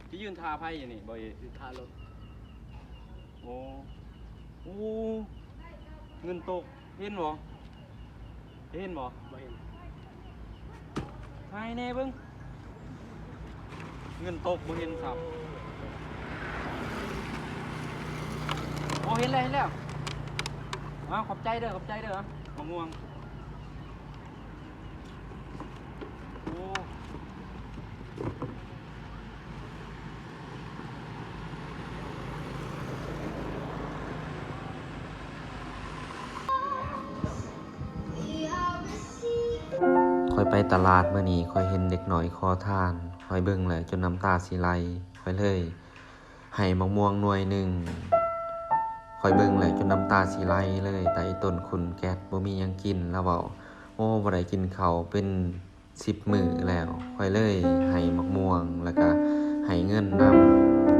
ໄປຢືນຖ້າໃຜຢູ່ນີ້ ບໍ່ເອ? ຢູ່ຖ້າລົດ. ໂອ້ ໂອ້ ເງິນຕົກ ເຫັນບໍ່? ເຫັນບໍ່? ບໍ່ເຫັນ. ຖ່າຍແດ່ເບິ່ງ ເງິນຕົກ ບໍ່ເຫັນຊ້ຳ. ໂອ້ ເຫັນແລ້ວ ເຫັນແລ້ວ. ອ້າວ ຂອບໃຈເດີ ຂອບໃຈເດີ. ອາ ມະມ່ວງ. ໂອ້ ຂ້ອຍໄປຕະຫຼາດມື້ນີ້ ຂ້ອຍເຫັນເດັກນ້ອຍຂໍທານ ຂ້ອຍເບິ່ງແລ້ວຈົນນ້ຳຕາຊິໄຫຼ ຂ້ອຍເລີຍ ໃຫ້ໝາກມ່ວງໜ່ວຍໜຶ່ງ. ຂ້ອຍເບິ່ງແລ້ວຈົນນ້ຳຕາຊິໄຫຼເລີຍ ໃຕ້ຕົ້ນຄຸນແກັດ ບໍ່ມີຫຍັງກິນ. ລາວເວົ້າ ໂອ້ ບໍ່ໄດ້ກິນເຂົ້າເປັນສິບມື້ແລ້ວ. ຂ້ອຍເລີຍໃຫ້ໝາກມ່ວງ ແລ້ວກະ